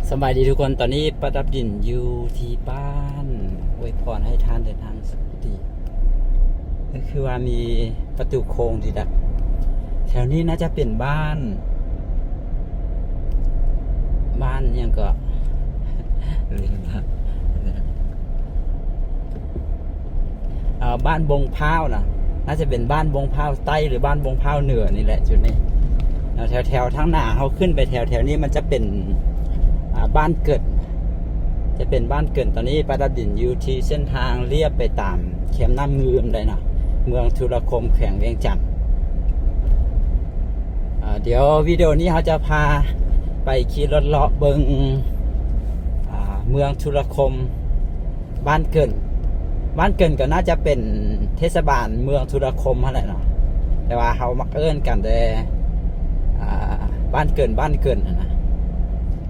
ສະບາຍດີທຸກຄົນ, ຕອນນີ້ປະດັບດິນຢູ່ທີ່ບ້ານ ອວຍພອນໃຫ້ທ່ານເດີນທາງໂຊກດີ. ກໍຄືວ່າມີປະຕູໂຄ້ງດີດັກ. ແຖວນີ້ໜ້າຈະເປັນບ້ານ ບ້ານຫຍັງເກາະ ລືມລະ. ເອີ ບ້ານບົງພ້າວນະ, ໜ້າຈະເປັນບ້ານບົງພ້າວໃຕ້ ຫຼື ບ້ານບົງພ້າວເໜືອນີ້ແຫຼະ ຈຸດນີ້ເນາະ. ແຖວໆທາງໜ້າເຮົາຂຶ້ນໄປແຖວໆນີ້ ມັນຈະເປັນ ອ່າ ບ້ານເກີນ ຈະເປັນບ້ານເກີນ. ຕອນນີ້ປະດັບດິນຢູ່ທີ່ເສັ້ນທາງລຽບໄປຕາມແຄມນ້ຳງື່ມໄດ້ເນາະ, ເມືອງທຸລະຄົມ ແຂວງວຽງຈັນ. ອ່າ ດຽວວິດີໂອນີ້ເຮົາຈະພາໄປຂີ່ລົດເລາະເບິ່ງ ອ່າ ເມືອງທຸລະຄົມ ບ້ານເກີນ. ບ້ານເກີນກໍໜ້າຈະເປັນເທດສະບານເມືອງທຸລະຄົມຫັ້ນແຫຼະເນາະ, ແຕ່ວ່າເຮົາມັກເອີ້ນກັນແຕ່ ອ່າ ບ້ານເກີນ ບ້ານເກີນຫັ້ນນະ.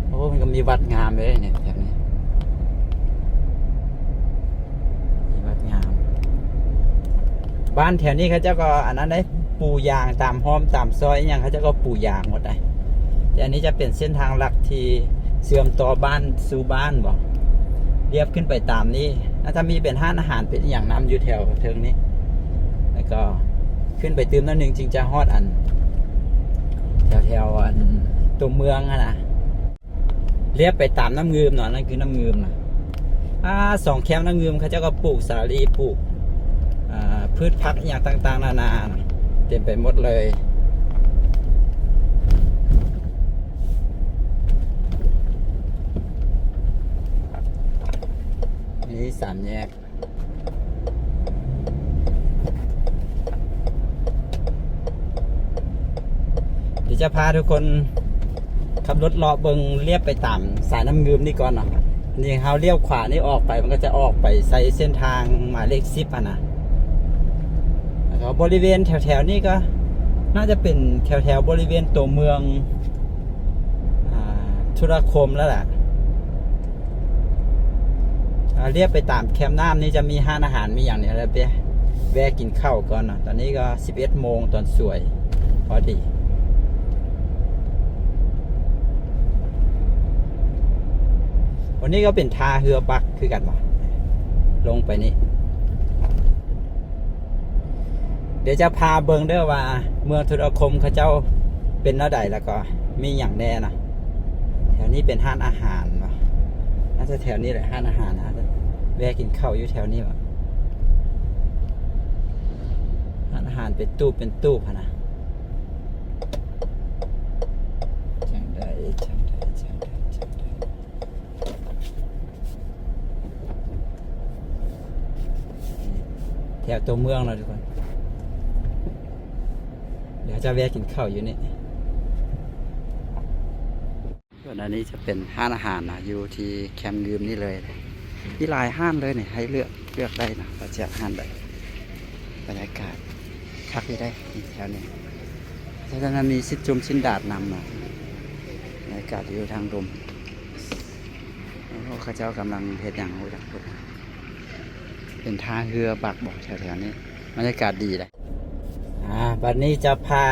ໂອ້ ມັນກໍມີວັດງາມເດ້ນີ້ ແຖວນີ້ ມີວັດງາມ. ບ້ານແຖວນີ້ເຂົາເຈົ້າກໍອັນນັ້ນເດ້ ປູຢາງຕາມຮ່ອມຕາມຊອຍອີ່ຫຍັງ ເຂົາເຈົ້າກໍປູຢາງໝົດໄດ໋. ແຕ່ອັນນີ້ຈະເປັນເສັ້ນທາງຫຼັກທີ່ເຊື່ອມຕໍ່ບ້ານສູ່ບ້ານບໍ, ລຽບຂຶ້ນໄປຕາມນີ້ ໜ້າຈະມີເປັນຮ້ານອາຫານເປັນອີ່ຫຍັງນຳຢູ່ແຖວເທິງນີ້. ແລ້ວກໍຂຶ້ນໄປຕື່ມໜ້ອຍໜຶ່ງຈຶ່ງຈະຮອດອັນ ແຖວໆອັນຕົວເມືອງຫັ້ນນະ. ລຽບໄປຕາມນ້ຳງື່ມເນາະ, ນັ້ນຄືນ້ຳງື່ມນະ. ອ່າ ສອງແຄມນ້ຳງື່ມເຂົາເຈົ້າກໍປູກສາລີ ປູກ ອ່າ ພືດຜັກອີ່ຫຍັງຕ່າງໆນານາ ເຕັມໄປໝົດເລີຍ. ນີ້ສາມແຍກ. ດຽວຈະພາທຸກຄົນຂັບລົດເລາະເບິ່ງ ລຽບໄປຕາມສາຍນ້ຳງື່ມນີ້ກ່ອນເນາະ. ນີ້ເຮົາລ້ຽວຂວານີ້ອອກໄປ ມັນກໍຈະອອກໄປໃສ່ເສັ້ນທາງໝາຍເລກສິບຫັ້ນນະ. ແລ້ວກໍບໍລິເວນແຖວໆນີ້ກໍໜ້າຈະເປັນແຖວໆບໍລິເວນຕົວເມືອງ ອ່າ ທຸລະຄົມແລ້ວແຫຼະ. ອ່າ ລຽບໄປຕາມແຄມນ້ຳນີ້ຈະມີຮ້ານອາຫານມີຫຍັງນີ້ແຫຼະ, ໄປແວ່ກິນເຂົ້າກ່ອນເນາະ. ຕອນນີ້ກໍສິບເອັດໂມງຕອນສວຍພໍດີ. ອັນນີ້ກໍເປັນທ່າເຮືອບັກຄືກັນບໍ? ລົງໄປນີ້ ດຽວຈະພາເບິ່ງເດີວ່າເມືອງທຸລະຄົມເຂົາເຈົ້າເປັນແນວໃດ ແລ້ວກໍມີຫຍັງແດ່ນະ. ແຖວນີ້ເປັນຮ້ານອາຫານເນາະ, ໜ້າຈະແຖວນີ້ແຫຼະ ຮ້ານອາຫານ. ແວ່ກິນເຂົ້າຢູ່ແຖວນີ້ບໍ? ຮ້ານອາຫານເປັນຕູບເປັນຕູບຫັ້ນນະ. ຈັ່ງໃດ ຈັ່ງໃດ ຈັ່ງໃດ ຈັ່ງໃດ. ແຖວຕົວເມືອງເນາະທຸກຄົນ, ດຽວຈະແວ່ກິນເຂົ້າຢູ່ນີ້. ສ່ວນອັນນີ້ຈະເປັນຮ້ານອາຫານນະ ຢູ່ທີ່ແຄມງື່ມນີ້ເລີຍ. ມີຫຼາຍຮ້ານເລີຍນີ້ ໃຫ້ເລືອກ ເລືອກໄດ້ນະ ວ່າຈະຮ້ານໃດ. ບັນຍາກາດຄັກຢູ່ເດ້ ນີ້ແຖວນີ້. ແຖວນັ້ນມີຊິດຈຸ່ມຊິ້ນດາດນຳນະ, ບັນຍາກາດຢູ່ທາງລຸ່ມ. ໂອ້ ເຂົາເຈົ້າກຳລັງເຮັດຫຍັງບໍ່ຈັກພຸ້ນ. ເປັນທ່າເຮືອບັກບໍ ແຖວໆນີ້ ບັນຍາກາດດີເດ້. ອ່າ ບັດນີ້ຈະພາ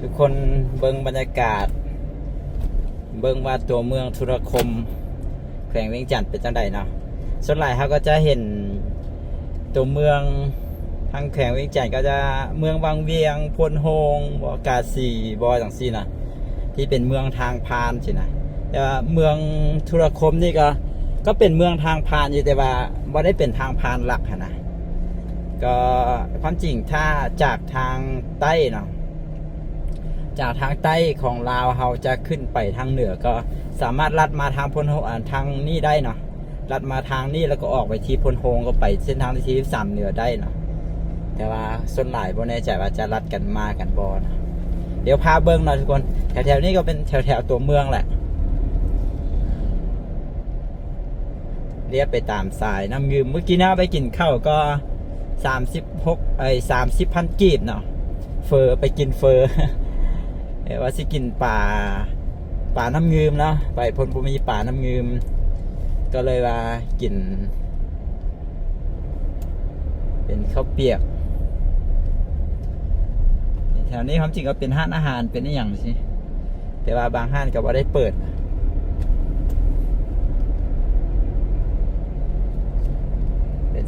ທຸກຄົນເບິ່ງບັນຍາກາດ ເບິ່ງວ່າຕົວເມືອງທຸລະຄົມ ແຂວງວຽງຈັນເປັນຈັ່ງໃດເນາະ. ສ່ວນຫຼາຍເຮົາກໍຈະເຫັນຕົວເມືອງທາງແຂວງວຽງຈັນ ກໍຈະເມືອງວັງວຽງ, ໂພນໂຮງບໍ, ກາສີບໍ ຈັ່ງຊີ້ນະ ທີ່ເປັນເມືອງທາງຜ່ານຊີ້ນະ. ແຕ່ວ່າເມືອງທຸລະຄົມນີ້ກໍ ກໍເປັນເມືອງທາງຜ່ານຢູ່ ແຕ່ວ່າບໍ່ໄດ້ເປັນທາງຜ່ານຫຼັກຫັ້ນນະ. ກໍຄວາມຈິງຖ້າຈາກທາງໃຕ້ເນາະ ຈາກທາງໃຕ້ຂອງລາວ ເຮົາຈະຂຶ້ນໄປທາງເໜືອ ກໍສາມາດລັດມາທາງໂພນໂຮງ ອ່າ ທາງນີ້ໄດ້ເນາະ, ລັດມາທາງນີ້ ແລ້ວກໍອອກໄປທີ່ໂພນໂຮງ ກໍໄປເສັ້ນທາງທີ່ສີ່ສິບສາມເໜືອໄດ້ເນາະ. ແຕ່ວ່າສ່ວນຫຼາຍບໍ່ແນ່ໃຈວ່າຈະລັດກັນມາກັນບໍ່ເນາະ. ດຽວພາເບິ່ງເນາະທຸກຄົນ, ແຖວໆນີ້ກໍເປັນແຖວໆຕົວເມືອງແຫຼະ. ລຽບໄປຕາມສາຍນ້ຳງື່ມ. ມື້ກີ້ນີ້ໄປກິນເຂົ້າກໍສາມສິບຫົກ ເອີຍ ສາມສິບພັນກີບເນາະ, ເຝີ ໄປກິນເຝີ ເອີ ວ່າຊິກິນປາ ປານ້ຳງື່ມເນາະ, ໄປພຸ້ນບໍ່ມີປານ້ຳງື່ມ ກໍເລີຍວ່າກິນເປັນເຂົ້າປຽກ. ແຖວນີ້ຄວາມຈິງກໍເປັນຮ້ານອາຫານ ເປັນອີ່ຫຍັງຊີ້ ແຕ່ວ່າບາງຮ້ານກໍບໍ່ໄດ້ເປີດ.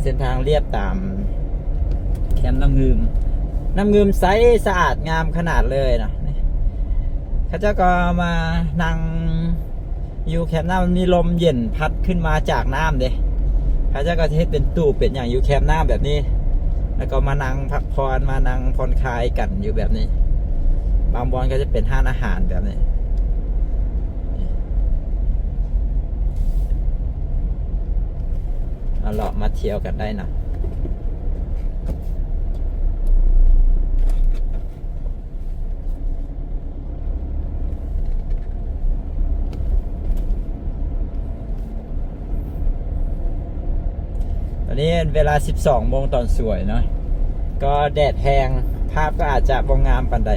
ເສັ້ນທາງລຽບຕາມແຄມນ້ຳງື່ມ ນ້ຳງື່ມໃສສະອາດງາມຂະໜາດເລີຍເນາະ. ເຂົາເຈົ້າກໍມານັ່ງຢູ່ແຄມນ້ຳ ມັນມີລົມເຢັນພັດຂຶ້ນມາຈາກນ້ຳເດ້. ເຂົາເຈົ້າກໍຈະເຮັດເປັນຕູບເປັນຫຍັງຢູ່ແຄມນ້ຳແບບນີ້ ແລ້ວກໍມານັ່ງພັກຜ່ອນ ມານັ່ງຜ່ອນຄາຍກັນຢູ່ແບບນີ້. ບາງບ່ອນກໍຈະເປັນຮ້ານອາຫານແບບນີ້. ມາເລາະມາທ່ຽວກັນໄດ້ນະ. ຕອນນີ້ເວລາສິບສອງໂມງຕອນສວຍເນາະ ກໍແດດແຮງ ພາບກໍອາດຈະບໍ່ງາມປານໃດ.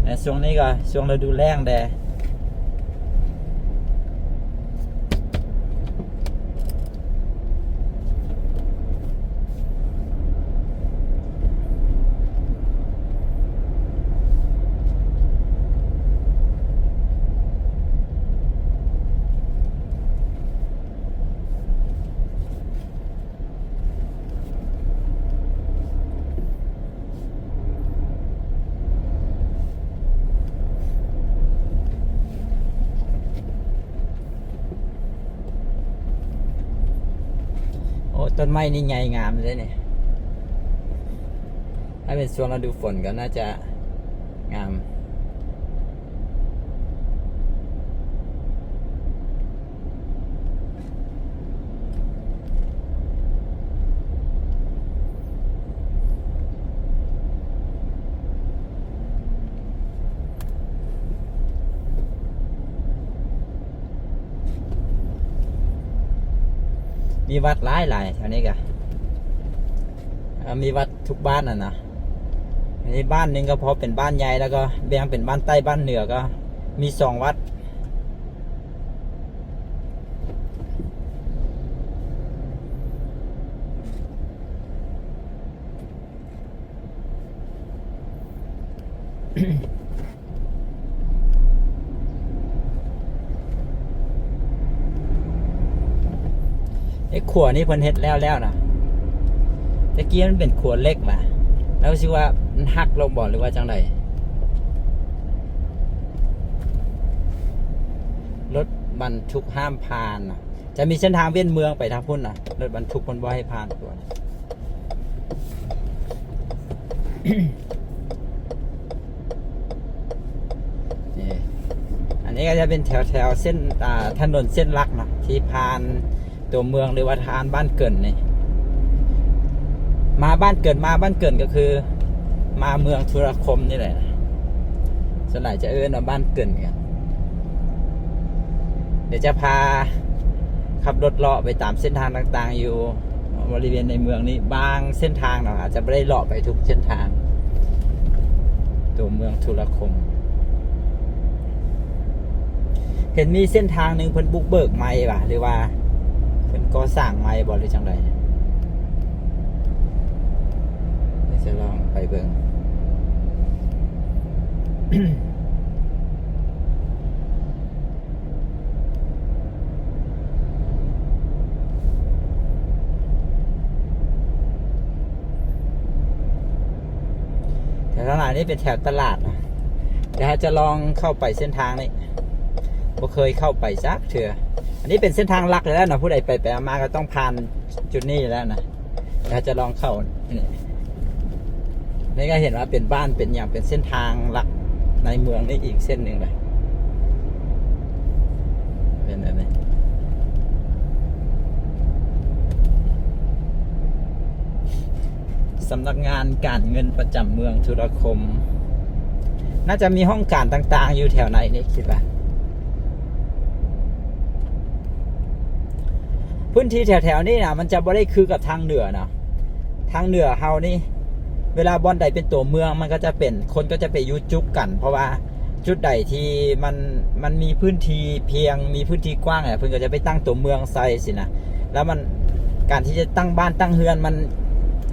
ແລະ ຊ່ວງນີ້ກໍຊ່ວງລະດູແລ້ງແດ່. ໂອ້ ຕົ້ນໄມ້ນີ້ໃຫຍ່ງາມເດ້ນີ້. ຖ້າເປັນຊ່ວງລະດູຝົນກໍໜ້າຈະງາມ. ມີວັດຫຼາຍໆ ແຖວນີ້ກະ ເອີ ມີວັດທຸກບ້ານຫັ້ນນະ. ອັນນີ້ບ້ານໜຶ່ງກໍພໍເປັນບ້ານໃຫຍ່ ແລ້ວກໍແບ່ງເປັນບ້ານໃຕ້ບ້ານເໜືອ ກໍມີສອງວັດ. ເອີ ຂົວນີ້ເພິ່ນເຮັດແລ້ວແລ້ວນະ. ແຕ່ກີ້ມັນເປັນຂົວເຫຼັກນະ ແລ້ວຊິວ່າມັນຫັກລົງບໍ່ ຫຼືວ່າຈັ່ງໃດ? ລົດບັນທຸກຫ້າມຜ່ານນະ. ຈະມີເສັ້ນທາງວຽນເມືອງໄປທາງພຸ້ນນະ, ລົດບັນທຸກເພິ່ນບໍ່ໃຫ້ຜ່ານຕົວນະ. ນີ້ ອັນນີ້ກໍຈະເປັນແຖວໆເສັ້ນ ອ່າ ຖະໜົນເສັ້ນຫຼັກເນາະ ທີ່ຜ່ານຕົວເມືອງ ຫຼືວ່າຜ່ານບ້ານເກີນນີ້. ມາບ້ານເກີນ ມາບ້ານເກີນກໍຄືມາເມືອງທຸລະຄົມນີ້ແຫຼະ. ສ່ວນຫຼາຍຈະເອີ້ນວ່າບ້ານເກີນກັນ. ດຽວຈະພາຂັບລົດເລາະໄປຕາມເສັ້ນທາງຕ່າງໆຢູ່ບໍລິເວນໃນເມືອງນີ້ ບາງເສັ້ນທາງເນາະ ອາດຈະບໍ່ໄດ້ເລາະໄປທຸກເສັ້ນທາງ ຕົວເມືອງທຸລະຄົມ. ເຫັນມີເສັ້ນທາງໜຶ່ງເພິ່ນບຸກເບີກໃໝ່ຫວາ ຫຼືວ່າເພິ່ນກໍ່ສ້າງໃໝ່ບໍ່ ຫຼືຈັ່ງໃດ? ດຽວຈະລອງໄປເບິ່ງ. ແຖວທາງຫຼັງນີ້ເປັນແຖວຕະຫຼາດນະ. ດຽວເຮົາຈະລອງເຂົ້າໄປເສັ້ນທາງນີ້ ບໍ່ເຄີຍເຂົ້າໄປຈັກເທື່ອ. ອັນນີ້ເປັນເສັ້ນທາງຫຼັກແລ້ວເນາະ, ຜູ້ໃດໄປໄປມາກໍຕ້ອງຜ່ານຈຸດນີ້ແລ້ວນະ. ດຽວເຮົາຈະລອງເຂົ້າ ນີ້ ນີ້ກໍເຫັນວ່າເປັນບ້ານເປັນຫຍັງ ເປັນເສັ້ນທາງຫຼັກໃນເມືອງນີ້ອີກເສັ້ນໜຶ່ງເລີຍ. ເປັນແບບນີ້ ສຳນັກງານການເງິນປະຈຳເມືອງທຸລະຄົມ ໜ້າຈະມີຫ້ອງການຕ່າງໆຢູ່ແຖວໃນນີ້ ຄິດວ່າ. ພື້ນທີ່ແຖວໆນີ້ນະ ມັນຈະບໍ່ໄດ້ຄືກັບທາງເໜືອເນາະ. ທາງເໜືອເຮົານີ້ ເວລາບ່ອນໃດເປັນຕົວເມືອງ ມັນກໍຈະເປັນ ຄົນກໍຈະໄປຢູ່ຈຸກກັນ ເພາະວ່າຈຸດໃດທີ່ມັນ ມັນມີພື້ນທີ່ພຽງ ມີພື້ນທີ່ກວ້າງ ເພິ່ນກໍຈະໄປຕັ້ງຕົວເມືອງໃສ່ຊີ້ນະ. ແລ້ວມັນ ການທີ່ຈະຕັ້ງບ້ານຕັ້ງເຮືອນ ມັນ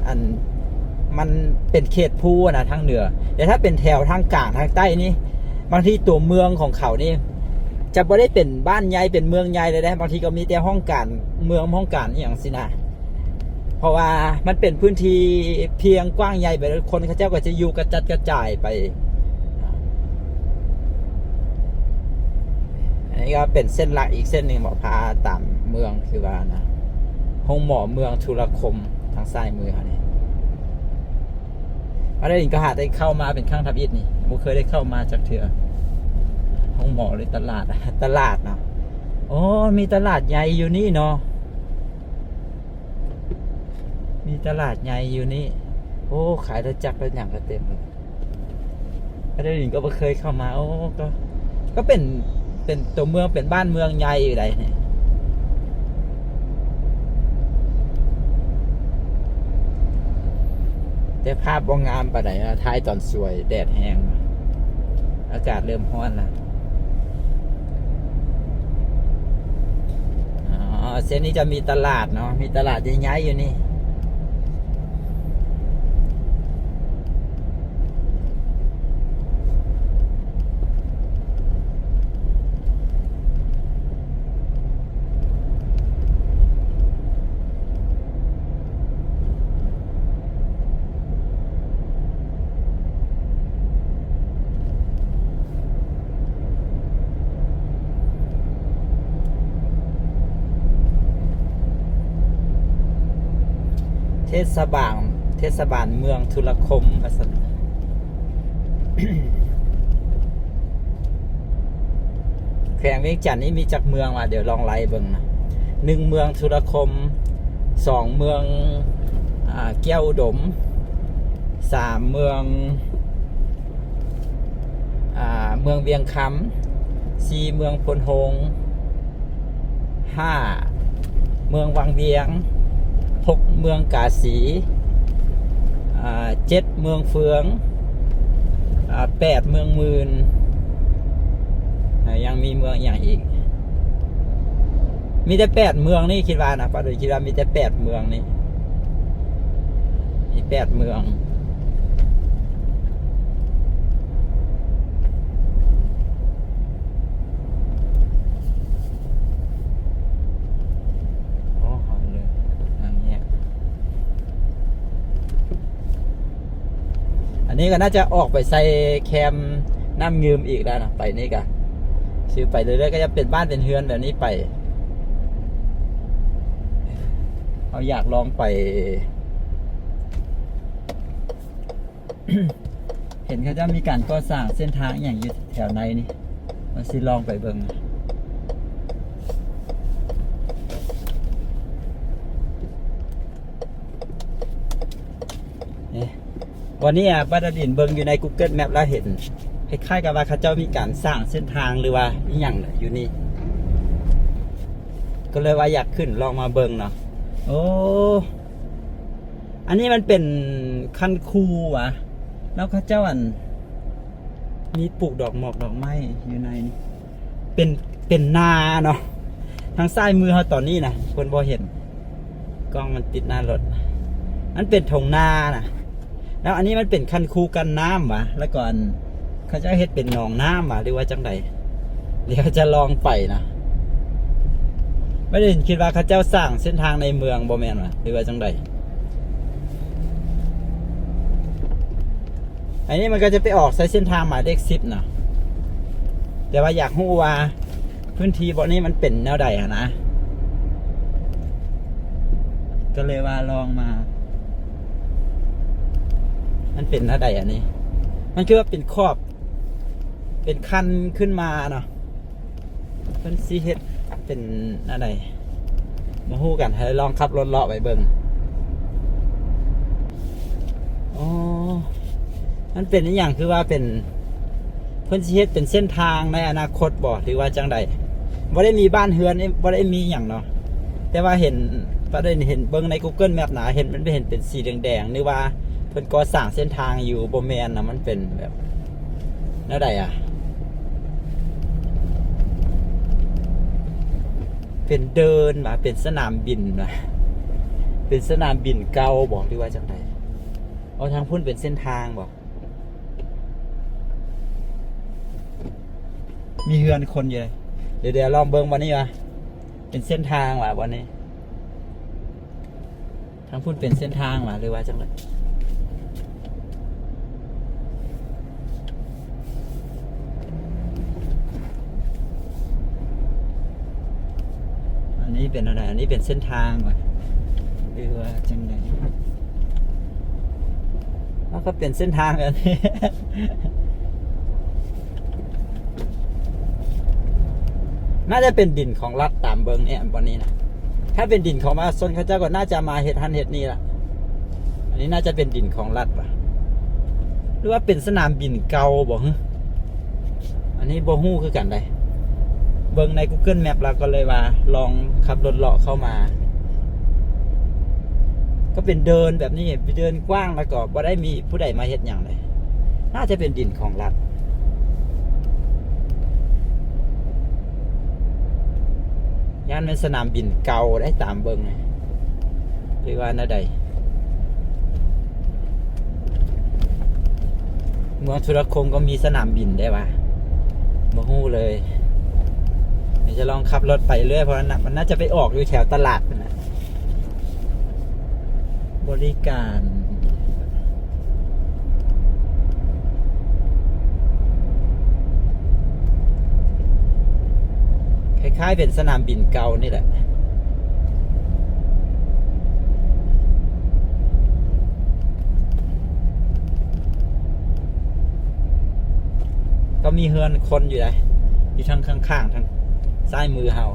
ອັນ ມັນເປັນເຂດພູນະ ທາງເໜືອ. ແຕ່ຖ້າເປັນແຖວທາງກາງທາງໃຕ້ນີ້ ບາງທີຕົວເມືອງຂອງເຂົານີ້ ຈະບໍ່ໄດ້ເປັນບ້ານໃຫຍ່ ເປັນເມືອງໃຫຍ່ເລີຍເດ້, ບາງທີກໍມີແຕ່ຫ້ອງການເມືອງ ຫ້ອງການອີ່ຫຍັງຊີ້ນະ. ເພາະວ່າມັນເປັນພື້ນທີ່ພຽງກວ້າງໃຫຍ່ໄປ ຄົນເຂົາເຈົ້າກໍຈະຢູ່ກະຈັດກະຈາຍໄປ. ອັນນີ້ກໍເປັນເສັ້ນຫຼັກອີກເສັ້ນໜຶ່ງເນາະ ພາຕາມເມືອງ ຄືວ່ານະ ໂຮງໝໍເມືອງທຸລະຄົມ ທາງຊ້າຍມືເຮົານີ້. ມາດາລິນກໍຫາໄດ້ເຂົ້າມາເປັນຄັ້ງທຳອິດນີ້ ບໍ່ເຄີຍໄດ້ເຂົ້າມາຈັກເທື່ອ. ໂຮງໝໍ ຫຼື ຕະຫຼາດ ຕະຫຼາດເນາະ. ໂອ້ ມີຕະຫຼາດໃຫຍ່ຢູ່ນີ້ເນາະ. ມີຕະຫຼາດໃຫຍ່ຢູ່ນີ້. ໂອ້ ຂາຍລົດຈັກລົດຫຍັງກໍເຕັມເລີຍ. ມາດາລິນກໍບໍ່ເຄີຍເຂົ້າມາ. ໂອ້ ກໍ ກໍເປັນ ເປັນຕົວເມືອງ ເປັນບ້ານເມືອງໃຫຍ່ຢູ່ໃດ໋ນີ້. ແຕ່ພາບບໍ່ງາມປານໃດນະ ຖ່າຍຕອນສວຍ ແດດແຮງ ອາກາດເລີ່ມຮ້ອນລະ. ອໍ ເສັ້ນນີ້ຈະມີຕະຫຼາດເນາະ ມີຕະຫຼາດໃຫຍ່ໆຢູ່ນີ້. ເທດສະບານ ເທດສະບານເມືອງທຸລະຄົມວ່າຊັ້ນ. ແຂວງວຽງຈັນນີ້ມີຈັກເມືອງວະ? ດຽວລອງໄລ່ເບິ່ງນະ. ໜຶ່ງ ເມືອງທຸລະຄົມ, ສອງ ເມືອງ ອາ ແກ້ວອຸດົມ, ສາມ ເມືອງ ອາ ເມືອງວຽງຄຳ, ສີ່ ເມືອງໂພນໂຮງ, ຫ້າ ເມືອງວັງວຽງ, ຫົກ ເມືອງກາສີ, ອາ ເຈັດ ເມືອງເຟືອງ, ອາ ແປດ ເມືອງໝື່ນ. ອາ ຍັງມີເມືອງອີ່ຫຍັງອີກ? ມີແຕ່ແປດເມືອງນີ້ ຄິດວ່ານະ ປາໂດຍຄິດວ່າມີແຕ່ແປດເມືອງນີ້ ມີແປດເມືອງ. ໂອ້ ຮອດເລີຍ ທາງແຍກ. ອັນນີ້ກໍໜ້າຈະອອກໄປໃສ່ແຄມນ້ຳງື່ມອີກແລ້ວນະ. ໄປນີ້ກໍ ຊິໄປເລື້ອຍໆ ກໍຈະເປັນບ້ານເປັນເຮືອນແບບນີ້ໄປ. ເຮົາຢາກລອງໄປ ເຫັນເຂົາເຈົ້າມີການກໍ່ສ້າງເສັ້ນທາງອີ່ຫຍັງຢູ່ແຖວໃນນີ້ ວ່າຊິລອງໄປເບິ່ງ. ເອີ ວັນນີ້ອະ ປາດາດິນເບິ່ງຢູ່ໃນ Google Map ແລ້ວເຫັນຄ້າຍໆກັບວ່າເຂົາເຈົ້າມີການສ້າງເສັ້ນທາງ ຫຼືວ່າອີ່ຫຍັງແຫຼະຢູ່ນີ້ ກໍເລີຍວ່າຢາກຂຶ້ນລອງມາເບິ່ງເນາະ. ໂອ້ ອັນນີ້ມັນເປັນຄັນຄູຫວາ? ແລ້ວເຂົາເຈົ້າ ອັນ ມີປູກດອກໝອກດອກໄມ້ຢູ່ໃນນີ້ ເປັນ ເປັນນາເນາະ. ທາງຊ້າຍມືເຮົາຕອນນີ້ນະ ເພິ່ນບໍ່ເຫັນ ກ້ອງມັນຕິດໜ້າລົດ ມັນເປັນທົ່ງນານະ. ແລ້ວອັນນີ້ມັນເປັນຄັນຄູກັນນ້ຳຫວາ? ແລ້ວກໍ ອັນ ເຂົາເຈົ້າເຮັດເປັນໜອງນ້ຳຫວາ ຫຼືວ່າຈັ່ງໃດ? ດຽວຈະລອງໄປນະ. ບໍ່ໄດ້ຄິດວ່າເຂົາເຈົ້າສ້າງເສັ້ນທາງໃນເມືອງບໍ່ແມ່ນຫວາ ຫຼືວ່າຈັ່ງໃດ? ອັນນີ້ມັນກໍຈະໄປອອກໃສ່ເສັ້ນທາງໝາຍເລກສິບເນາະ ແຕ່ວ່າຢາກຮູ້ວ່າພື້ນທີ່ບ່ອນນີ້ມັນເປັນແນວໃດຫັ້ນນະ ກໍເລີຍວ່າລອງມາ. ມັນເປັນແນວໃດອັນນີ້? ມັນຄືວ່າເປັນຂອບ ເປັນຄັນຂຶ້ນມາເນາະ. ເພິ່ນຊິເຮັດເປັນອັນໃດ ມາຮູ້ກັນ ໃຫ້ລອງຂັບລົດເລາະໄປເບິ່ງ. ອໍ ມັນເປັນອີ່ຫຍັງ ຄືວ່າເປັນ ເພິ່ນຊິເຮັດເປັນເສັ້ນທາງໃນອະນາຄົດບໍ່ ຫຼືວ່າຈັ່ງໃດ? ບໍ່ໄດ້ມີບ້ານເຮືອນ ບໍ່ໄດ້ມີຫຍັງເນາະ ແຕ່ວ່າເຫັນ ປາດາດິນເຫັນເບິ່ງໃນ Google Map ນະ ເຫັນ ມັນເປັນ ເຫັນເປັນສີແດງໆ ນຶກວ່າເພິ່ນກໍ່ສ້າງເສັ້ນທາງຢູ່ ບໍ່ແມ່ນນະ ມັນເປັນແບບ ແນວໃດອະ? ເປັນເດີ່ນຫວາ? ເປັນສະໜາມບິນຫວາ? ເປັນສະໜາມບິນເກົ່າບໍ ຫຼືວ່າຈັ່ງໃດ? ເອົາ ທາງພຸ້ນເປັນເສັ້ນທາງບໍ? ມີເຮືອນຄົນຢູ່ເດ. ດຽວ ດຽວລອງເບິ່ງບ່ອນນີ້ຫວາ ເປັນເສັ້ນທາງຫວາບ່ອນນີ້. ທາງພຸ້ນເປັນເສັ້ນທາງຫວາ ຫຼືວ່າຈັ່ງໃດ? ອັນນີ້ເປັນແນວໃດ? ອັນນີ້ເປັນເສັ້ນທາງຫວາ ຫຼືວ່າຈັ່ງໃດ? ເອົາ ກໍເປັນເສັ້ນທາງແບບນີ້ ໜ້າຈະເປັນດິນຂອງລັດຕາມເບິ່ງນີ້ ບ່ອນນີ້ນະ. ຖ້າເປັນດິນຂອງປະຊາຊົນ ເຂົາເຈົ້າກໍໜ້າຈະມາເຮັດຫັ້ນເຮັດນີ້ລະ. ອັນນີ້ໜ້າຈະເປັນດິນຂອງລັດຫວາ ຫຼືວ່າເປັນສະໜາມບິນເກົ່າບໍ່ຫື? ອັນນີ້ບໍ່ຮູ້ຄືກັນໃດ. ເບິ່ງໃນ Google Map ແລ້ວກໍເລີຍວ່າລອງຂັບລົດເລາະເຂົ້າມາ ກໍເປັນເດີ່ນແບບນີ້ ເດີ່ນກວ້າງ ແລ້ວກໍບໍ່ໄດ້ມີຜູ້ໃດມາເຮັດຫຍັງເລີຍ. ໜ້າຈະເປັນດິນຂອງລັດ. ຢ້ານແມ່ນສະໜາມບິນເກົ່າໄດ໋ ຕາມເບິ່ງ ຫຼືວ່າແນວໃດ? ເມືອງທຸລະຄົງກໍມີສະໜາມບິນໄດ້ຫວາ? ບໍ່ຮູ້ເລີຍ. ດຽວຈະລອງຂັບລົດໄປເລື້ອຍ ເພາະວ່າມັນໜ້າຈະໄປອອກຢູ່ແຖວຕະຫຼາດພຸ້ນນະ. ບໍລິການ ຄ້າຍໆເປັນສະໜາມບິນເກົ່ານີ້ແຫຼະ. ກໍມີເຮືອນຄົນຢູ່ໃດ໋ ຢູ່ທາງຂ້າງໆ ທາງຊ້າຍມືເຮົາ.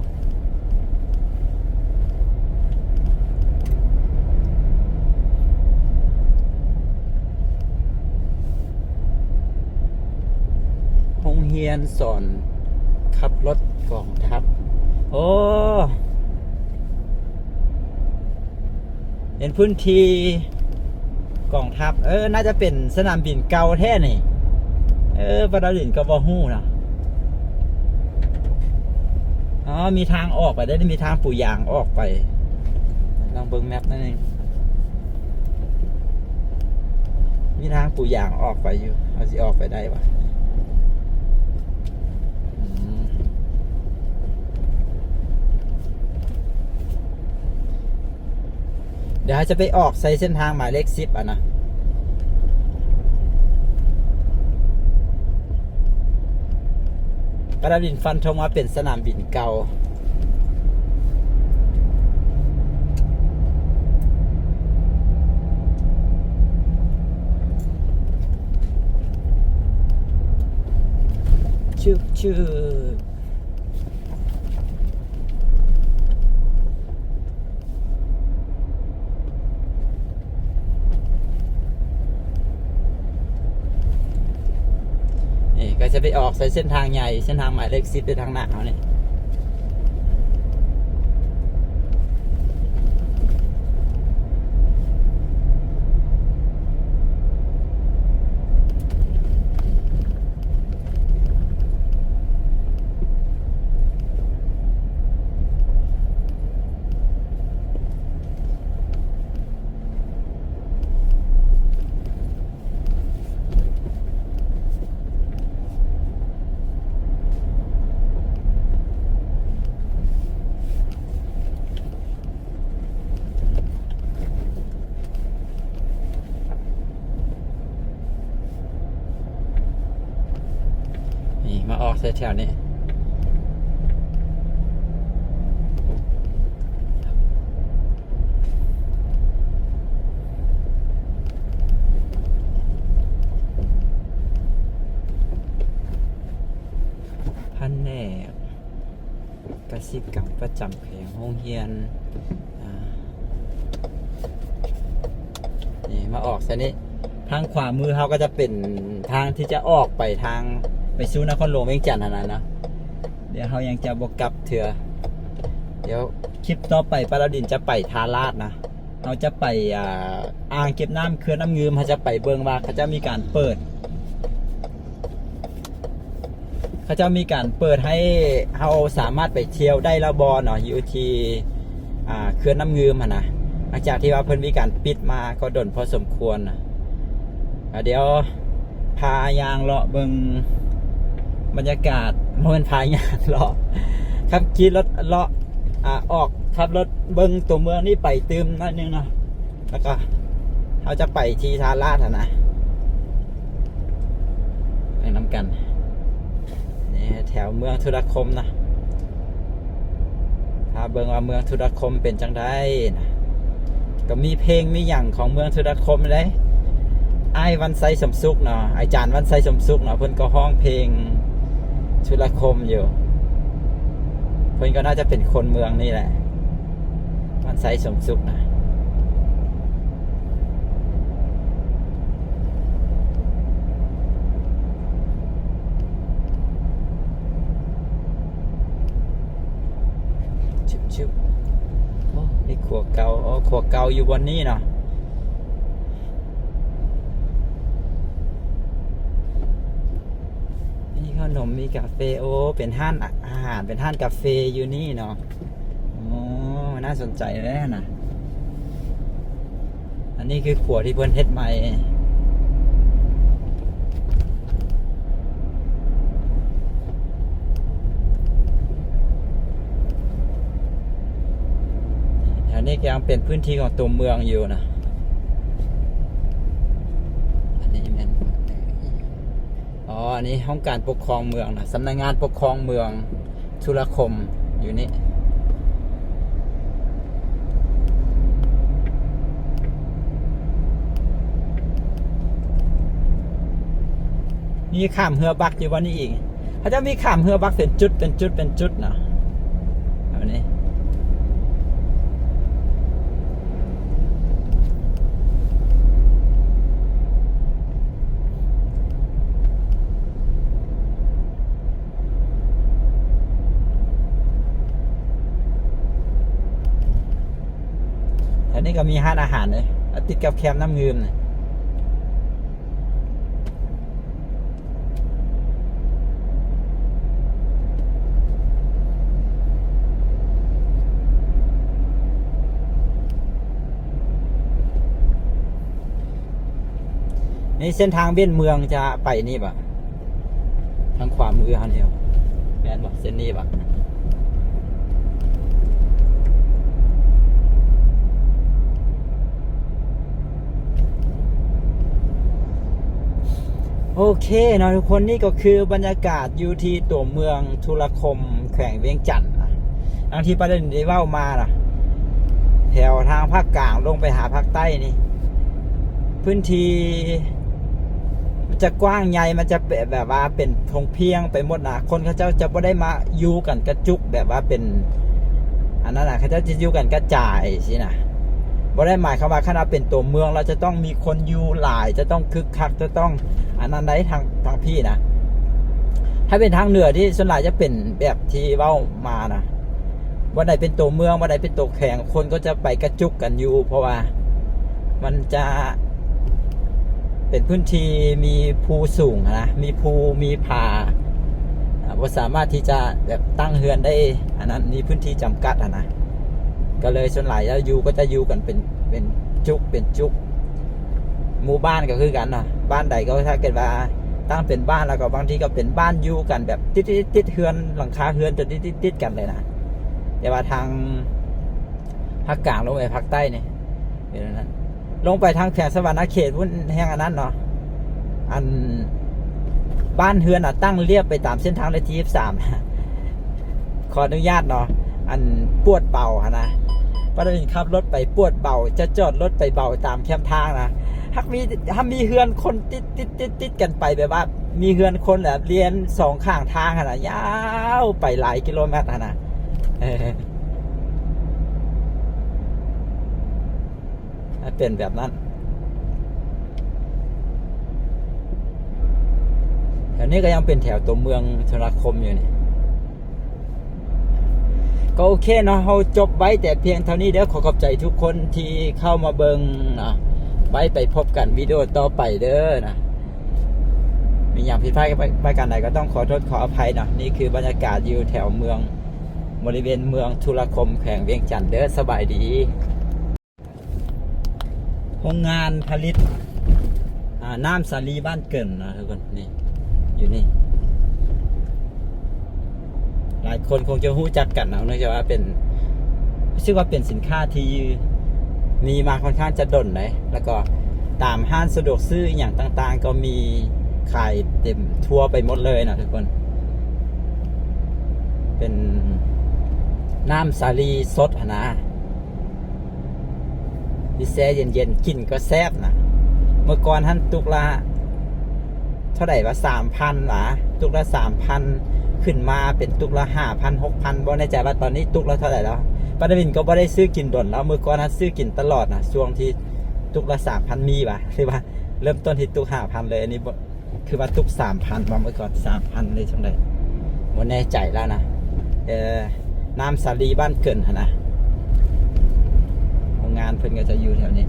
ໂຮງຮຽນສອນຂັບລົດກອງທັບ. ໂອ້ ເປັນພື້ນທີ່ກອງທັບ. ເອີ ໜ້າຈະເປັນສະໜາມບິນເກົ່າແທ້ນີ້. ເອີ ປາດາວດິນກໍບໍ່ຮູ້ເນາະ. ອໍ ມີທາງອອກໄປໄດ້ ມີທາງປູຢາງອອກໄປ. ລອງເບິ່ງແມັບໜ້ອຍໜຶ່ງ. ມີທາງປູຢາງອອກໄປຢູ່. ເຮົາຊິອອກໄປໄດ້ຫວາ? ອືມ. ດຽວເຮົາຈະໄປອອກໃສ່ເສັ້ນທາງໝາຍເລກສິບ ອະນະ. ປາດາວດິນຟັນທົງວ່າເປັນສະໜາມບິນເກົ່າ. ຊຶບ ຊຶບ. ນີ້ກໍຈະໄປອອກໃສ່ເສັ້ນທາງໃຫຍ່ ເສັ້ນທາງໝາຍເລກສິບ ຢູ່ທາງໜ້າເຮົານີ້. ນີ້ ມາອອກໃສ່ແຖວນີ້. ພະແນກກະສິກຳປະຈຳແຂວງ ໂຮງຮຽນ ອາ ນີ້ ມາອອກໃສ່ນີ້. ທາງຂວາມືເຮົາກໍຈະເປັນທາງທີ່ຈະອອກໄປທາງ ໄປສູ່ນະຄອນຫຼວງວຽງຈັນຫັ້ນນະ. ດຽວເຮົາຍັງຈະບໍ່ກັບເທື່ອ. ດຽວຄລິບຕໍ່ໄປ ປາດາວດິນຈະໄປທ່າລາດນະ. ເຮົາຈະໄປ ອ່າ ອ່າງເກັບນ້ຳເຂື່ອນນ້ຳງື່ມ. ເຮົາຈະໄປເບິ່ງວ່າເຂົາເຈົ້າມີການເປີດ ເຂົາເຈົ້າມີການເປີດໃຫ້ເຮົາສາມາດໄປທ່ຽວໄດ້ແລ້ວບໍ່ເນາະ ຢູ່ທີ່ ອ່າ ເຂື່ອນນ້ຳງື່ມຫັ້ນນະ. ຫຼັງຈາກທີ່ວ່າເພິ່ນມີການປິດມາກໍດົນພໍສົມຄວນນະ. ອ່າ ດຽວພາຍ່າງເລາະເບິ່ງບັນຍາກາດ ບໍ່ແມ່ນພາຍ່າງເລາະ ຂັບຂີ່ລົດເລາະ ອ່າ ອອກ ຂັບລົດເບິ່ງຕົວເມືອງນີ້ໄປຕື່ມໜ້ອຍໜຶ່ງເນາະ. ແລ້ວກໍເຮົາຈະໄປທີ່ທ່າລາດຫັ້ນນະ ໄປນຳກັນ. ນີ້ແຖວເມືອງທຸລະຄົມນະ ພາເບິ່ງວ່າເມືອງທຸລະຄົມເປັນຈັ່ງໃດນະ. ກໍມີເພງມີຫຍັງຂອງເມືອງທຸລະຄົມເດ້ ອ້າຍວັນໄຊ ສົມສຸກເນາະ ອາຈານວັນໄຊ ສົມສຸກເນາະ ເພິ່ນກໍຮ້ອງເພງທຸລະຄົມຢູ່. ເພິ່ນກໍໜ້າຈະເປັນຄົນເມືອງນີ້ແຫຼະ ວັນໄຊ ສົມສຸກນະ. ຊຶບໆ ໂອ້ ມີຄົວເກົ່າ ໂອ້ ຄົວເກົ່າຢູ່ບ່ອນນີ້ເນາະ. ມີຂະໜົມ ມີກາເຟ ໂອ້ ເປັນຮ້ານອາຫານ ເປັນຮ້ານກາເຟຢູ່ນີ້ເນາະ. ໂອ້ ໜ້າສົນໃຈເລີຍຫັ້ນນະ. ອັນນີ້ຄືຂົວທີ່ເພິ່ນເຮັດໃໝ່. ແຖວນີ້ກໍຍັງເປັນພື້ນທີ່ຂອງຕົວເມືອງຢູ່ນະ. ອັນນີ້ແມ່ນ ອໍ ອັນນີ້ຫ້ອງການປົກຄອງເມືອງນະ ສຳນັກງານປົກຄອງເມືອງທຸລະຄົມຢູ່ນີ້. ມີຂ້າມເຮືອບັກຢູ່ບ່ອນນີ້ອີກ. ເຂົາເຈົ້າມີຂ້າມເຮືອບັກເປັນຈຸດ ເປັນຈຸດ ເປັນຈຸດເນາະ ແບບນີ້. ແຖວນີ້ກໍມີຮ້ານອາຫານເດ້ ແລ້ວຕິດກັບແຄມນ້ຳງື່ມນີ້. ນີ້ເສັ້ນທາງບ້ານເມືອງຈະໄປນີ້ບໍ? ທາງຂວາມືເຮົານີ້ ແມ່ນບໍ່? ເສັ້ນນີ້ບໍ່? ໂອເຄເນາະທຸກຄົນ, ນີ້ກໍຄືບັນຍາກາດຢູ່ທີ່ຕົວເມືອງທຸລະຄົມ ແຂວງວຽງຈັນນະ. ດັ່ງທີ່ປາລິນໄດ້ເວົ້າມານະ ແຖວທາງພາກກາງລົງໄປຫາພາກໃຕ້ນີ້ ພື້ນທີ່ ມັນຈະກວ້າງໃຫຍ່ ມັນຈະແບບ ແບບວ່າເປັນທົ່ງພຽງໄປໝົດນະ. ຄົນເຂົາເຈົ້າຈະບໍ່ໄດ້ມາຢູ່ກັນກະຈຸກແບບວ່າເປັນອັນນັ້ນນະ, ເຂົາເຈົ້າຈະຢູ່ກັນກະຈາຍຊີ້ນະ. ບໍ່ໄດ້ໝາຍຄວາມວ່າຄັນວ່າເປັນຕົວເມືອງແລ້ວຈະຕ້ອງມີຄົນຢູ່ຫຼາຍ, ຈະຕ້ອງຄຶກຄັກ, ຈະຕ້ອງອັນນັ້ນໃດ໋ ທາງ ທາງພີ້ນະ. ຖ້າເປັນທາງເໜືອທີ່ສ່ວນຫຼາຍຈະເປັນແບບທີ່ເວົ້າມານະ. ບ່ອນໃດເປັນຕົວເມືອງ, ບ່ອນໃດເປັນຕົວແຂວງ, ຄົນກໍຈະໄປກະຈຸກກັນຢູ່ ເພາະວ່າມັນຈະເປັນພື້ນທີ່ມີພູສູງນະ, ມີພູມີຜາ, ອ່າ ບໍ່ສາມາດທີ່ຈະແບບຕັ້ງເຮືອນໄດ້ ອັນນັ້ນ ມີພື້ນທີ່ຈຳກັດຫັ້ນນະ. ກໍເລີຍສ່ວນຫຼາຍແລ້ວຢູ່ກໍຈະຢູ່ກັນເປັນ ເປັນຈຸກ ເປັນຈຸກ. ໝູ່ບ້ານກໍຄືກັນເນາະ, ບ້ານໃດກໍຖ້າເກີດວ່າຕັ້ງເປັນບ້ານແລ້ວກໍບາງທີກໍເປັນບ້ານຢູ່ກັນແບບຕິດໆ ຕິດເຮືອນ ຫຼັງຄາເຮືອນຈະຕິດໆ ຕິດກັນເລີຍນະ. ແຕ່ວ່າທາງພາກກາງລົງໄປພາກໃຕ້ນີ້ເປັນແນວນັ້ນ, ລົງໄປທາງແຂວງສະຫວັນນະເຂດພຸ້ນແຮ່ງອັນນັ້ນເນາະ. ອັນບ້ານເຮືອນນະຕັ້ງລຽບໄປຕາມເສັ້ນທາງເລກທີສິບສາມ ຂໍອະນຸຍາດເນາະ, ອັນປວດເບົາຫັ້ນນະ, ປາລິນຂັບລົດໄປປວດເບົາ, ຈະຈອດລົດໄປເບົາຕາມແຄມທາງນະ. ຫາກມີ ຫາກມີເຮືອນຄົນຕິດ ຕິດ ຕິດ ຕິດກັນໄປ ແບບວ່າມີເຮືອນຄົນແບບລຽນສອງຂ້າງທາງຫັ້ນນະ, ຍາວໄປຫຼາຍກິໂລແມັດຫັ້ນນະ. ເອີ ມັນເປັນແບບນັ້ນ. ແຖວນີ້ກໍຍັງເປັນແຖວຕົວເມືອງທຸລະຄົມຢູ່ນີ້. ກໍໂອເຄເນາະ, ເຮົາຈົບໄວ້ແຕ່ພຽງເທົ່ານີ້ເດີ. ຂໍຂອບໃຈທຸກຄົນທີ່ເຂົ້າມາເບິ່ງເນາະ, ໄວ້ໄປພົບກັນວິດີໂອຕໍ່ໄປເດີນະ. ມີຫຍັງຜິດພາດປະການໃດກໍຕ້ອງຂໍໂທດຂໍອະໄພເນາະ. ນີ້ຄືບັນຍາກາດຢູ່ແຖວເມືອງ ບໍລິເວນເມືອງທຸລະຄົມ ແຂວງວຽງຈັນເດີ. ສະບາຍດີ. ໂຮງງານຜະລິດ ອ່າ ນ້ຳສາລີບ້ານເກີນນະທຸກຄົນ, ນີ້ ຢູ່ນີ້ ຫຼາຍຄົນຄົງຈະຮູ້ຈັກກັນເນາະ, ເນື່ອງຈາກວ່າເປັນ ຮູ້ສຶກວ່າເປັນສິນຄ້າທີ່ ມີມາຄ່ອນຂ້າງຈະດົນເດ້ ແລ້ວກໍຕາມຮ້ານສະດວກຊື້ອີ່ຫຍັງຕ່າງໆ ກໍມີຂາຍເຕັມທົ່ວໄປໝົດເລີຍເນາະທຸກຄົນ. ເປັນນ້ຳສາລີສົດຫັ້ນນະ ທີ່ແຊ່ເຢັນໆ ກິນກໍແຊບນະ. ເມື່ອກ່ອນຫັ້ນຕຸກລະເທົ່າໃດວະ ສາມພັນຫວາ ຕຸກລະສາມພັນ ຂຶ້ນມາເປັນຕຸກລະຫ້າພັນ ຫົກພັນ ບໍ່ແນ່ໃຈວ່າຕອນນີ້ຕຸກລະເທົ່າໃດແລ້ວ. ປານາວິນກໍບໍ່ໄດ້ຊື້ກິນດົນແລ້ວ ເມື່ອກ່ອນຫັ້ນຊື້ກິນຕະຫຼອດນະ ຊ່ວງທີ່ຕຸກລະສາມພັນມີຫວາ ຫຼືວ່າເລີ່ມຕົ້ນທີ່ຕຸກຫ້າພັນເລີຍ. ອັນນີ້ບໍ່ ຄືວ່າຕຸກສາມພັນບໍ່ ເມື່ອກ່ອນສາມພັນ ຫຼືຈັ່ງໃດ ບໍ່ແນ່ໃຈແລ້ວນະ. ເອີ ນ້ຳສາລີບ້ານເກີນຫັ້ນນະ ໂຮງງານເພິ່ນກໍຈະຢູ່ແຖວນີ້.